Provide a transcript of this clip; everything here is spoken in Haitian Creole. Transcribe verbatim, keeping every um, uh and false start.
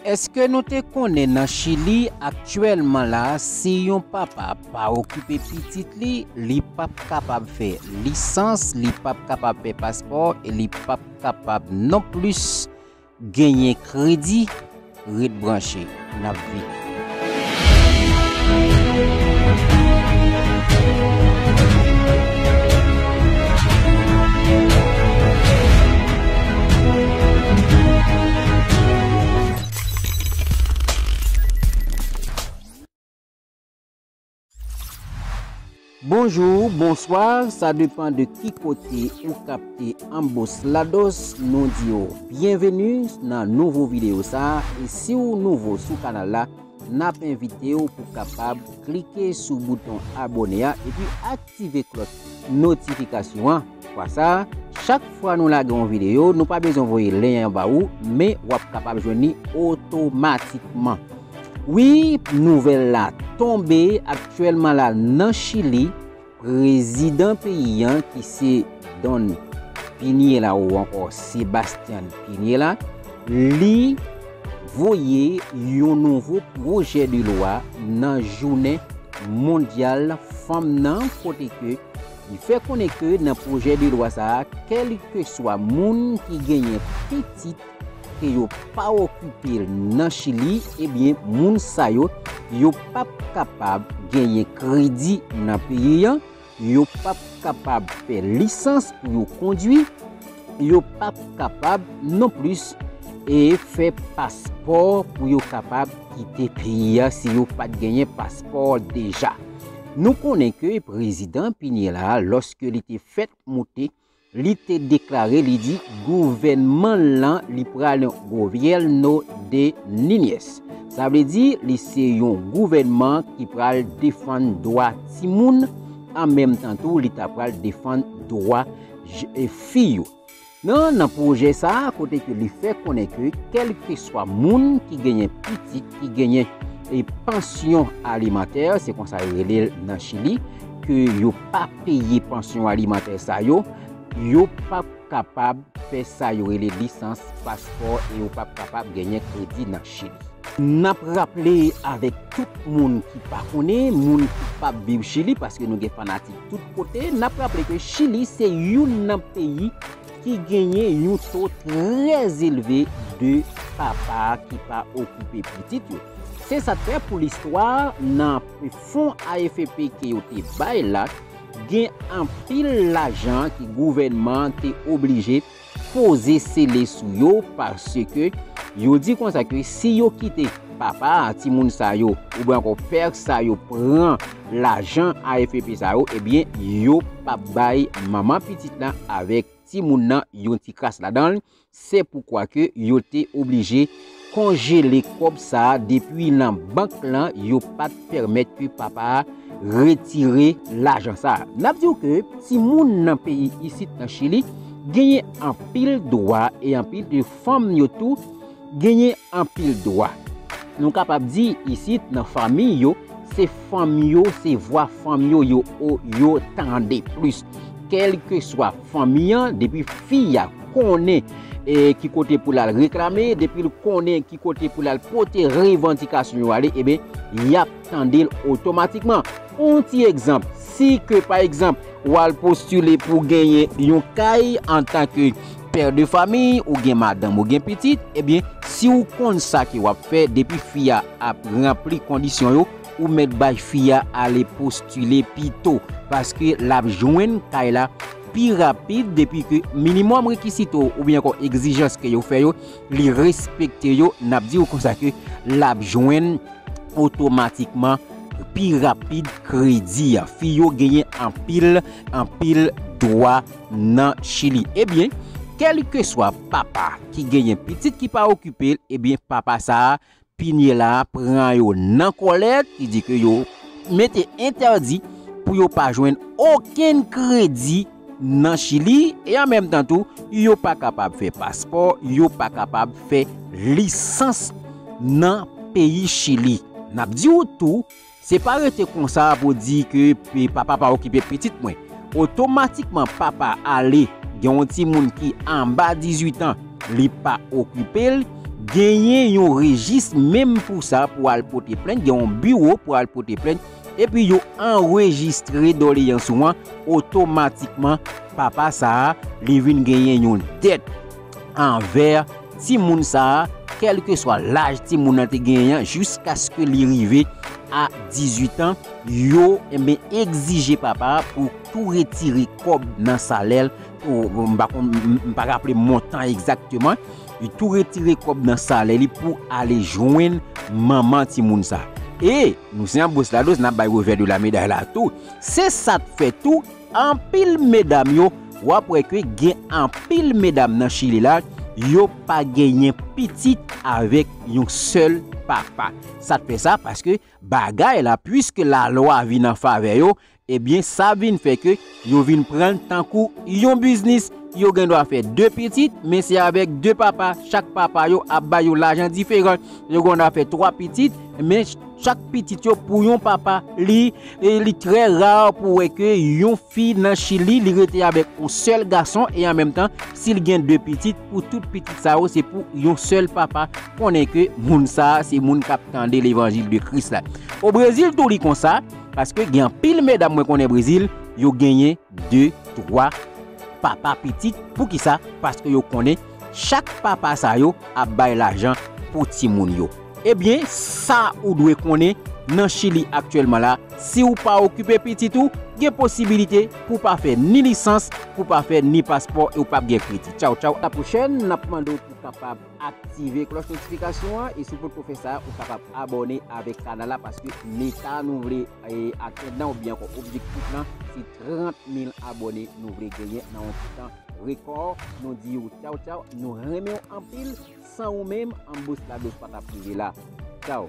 Èske nou te konnen nan Chili aktyèlman la, si yon papa pa okipe pitit li, li p ap kapab fè lisans, li p ap kapab fè paspò e li p ap kapab nonplis genyen kredi? Ret branche, n ap vini. Bonjou, bonswa, sa depann de ki kote ou kapte Ambos Lados, nou di w byenveni nan nouvo videyo sa a, e si w nouvo sou kanal la, n ap envite w pou kapab klike sou bouton abòne a epi aktive klòch notifikasyon an. Fwa sa a, chak fwa nou lage yon videyo, nou pa bezwen voye lyen an ba ou, men w ap kapab jwenn li otomatikman. Wi, nouvèl la tonbe aktyèlman la nan Chili, prezidan peyi an ki se Don Piñera ou ankò Sebastian Piñera, li voye yon nouvo pwojè de lwa nan jounen mondyal fanm nan, kote ke li fè konnen ke nan pwojè de lwa sa a, kèlkeswa moun ki genyen pitit ke yo pa okipe l nan Chili, ebyen, moun sa yo, yo p ap kapab genyen kredi nan peyi an, yo p ap kapab fè lisans pou yo kondwi, yo p ap kapab nonplis e fè paspò pou yo kapab kite peyi a si yo pa t genyen paspò deja. Nou konnen ke prezidan Piñera, lòske li te fèt moute, li te deklare, li di gouvènman l lan, li pral yon gobierno de niñez. Sa vle di, li se yon gouvènman ki pral defann dwa timoun, an menm tan tou, li ta pral defann dwa j-, e fi yo. Nan, nan pwojè sa a, kote ke li fè konnen ke kèlkeswa moun ki genyen pitit, ki genyen, e, pansyon alimantè, se konsa yo rele l nan Chili, ke yo pa peye pansyon alimantè sa yo, yo p ap kapab fè sa yo rele lisans paspò e yo p ap kapab genyen kredi nan Chili. N ap raple avèk tout moun ki pa konnen, moun ki p ap viv Chili, paske nou gen fanatik tout kote, n ap raple ke Chili se youn nan peyi ki genyen yon to trè elve de papa ki pa okipe pitit yo. Se sa k fè pou listwa, nan fon A F P ke yo te bay la, gen anpil lajan ke gouvènman te oblije poze sele sou yo, paske yo di konsa ke si yo kite papa a timoun sa yo, oubyen ankò pè sa yo pran lajan A F P sa yo, ebyen, yo p ap bay manman pitit lan avèk timoun nan yon ti kras ladan l. Se poukwa ke yo te oblije konjele kòb sa a depi nan bank lan, yo pa t pèmèt ke papa a retire lajan sa a. N ap di w ke timoun nan peyi isit nan Chili genyen anpil dwa e anpil de fanm yo tou genyen anpil dwa. Nou kapab di isit nan fanmi yo, se fanm yo, se vwa fanm yo, yo, yo tande plis. Kèlkeswa fanmi an, depi fi a konnen, e, ki kote pou l al reklame, depi l konnen ki kote pou l al pote revandikasyon yo ale, ebyen, y ap tande l otomatikman. Yon ti egzanp, si ke, pa egzanp, w al postile pou genyen yon kay antanke pè de famiy, ou gen madanm, ou gen pitit, ebyen, si w konn sa ke w ap fè, depi fi a ap ranpli kondisyon yo, ou mèt bay fi a ale postile pito, paske l ap jwenn kay la pi rapid, depi ke minimòm rekizito oubyen ankò egzijans ke yo fè yo, li respekte yo, n ap di w konsa ke l ap jwenn otomatikman pi rapid kredi a. Fi yo genyen anpil, anpil dwa nan Chili. Ebyen, kèlkeswa papa ki genyen pitit ki pa okipe l, ebyen, papa sa a, Piñera pran yo nan kòlèt, ki di ke yo mete entèdi pou yo pa jwenn okenn kredi nan Chili, e an menm tan tou, yo pa kapab fè paspò, yo pa kapab fè lisans nan peyi Chili. N ap di w tou, se pa rete konsa pou di ke pe-, papa pa okipe pitit mwen. Otomatikman, papa ale, gen yon timoun ki anba dizuit an, li pa okipe l, genyen yon rejis menm pou sa, pou al pote plent, gen yon biwo pou al pote plent, epi yo anrejistre doleyans ou an, otomatikman papa sa a, li vin genyen yon dèt anvè timoun sa a, kèlkeswa laj timoun nan te genyen an, jiskaske li rive a dizuit an, yo, enben, egzije papa a pou tou retire kòb nan salè l. Ou, m pa konn, m, m pa raple montan egzakteman. Li tou retire kòb nan salè li pou ale jwenn manman timoun sa. E nou se Anbos Lados, n ap bay revè de la meday la tou. Se sa k fè tou, anpil medam yo, w ap wè ke gen anpil medam nan Chili la, yo pa genyen pitit avèk yon sèl papa. Sa k fè sa, paske bagay la, piske lalwa vin an favè yo, ebyen, sa vin fè ke yo vin pran l tankou yon biznis. Yo gen dwa fè de pitit, men se avèk de papa. Chak papa yo ap ba yo lajan diferan. Yo gen dwa fè twa pitit, men chak pitit yo pou yon papa. Li, e li trè ra pou wè ke yon fi nan Chili, li rete avèk yon sèl gason, e an menm tan, si l gen de pitit, pou tout pitit sa yo, se pou yon sèl papa. Konnen ke moun sa a, se moun k ap tande levanjil de Kris la. O Brezil tou, li konsa, paske gen anpil medam mwen konnen Brezil, yo genyen de, twa papa pitit. Poukisa? Paske yo konnen chak papa sa yo ap bay lajan pou timoun yo. Ebyen, sa ou dwe konnen, nan Chili aktyèlman la, si w pa okipe pitit ou, gen posibilite pou w pa fè ni lisans, pou w pa fè ni paspò, e w p ap gen kredi. Tchaw, tchaw, a la pwochèn. N ap mande w pou w kapab aktive klòch notifikasyon an, e si w potko fè sa, ou kapab abòne avèk kanal la, paske Meta nou vle, e, atenn nan, oubyen ankò objektif lan, se trant mil abòne nou vle genyen nan yon ti tan rekò. Nou di w tchaw tchaw, nou renmen w anpil. San ou menm, Anbos Lados pa t ap rive la. Tchaw.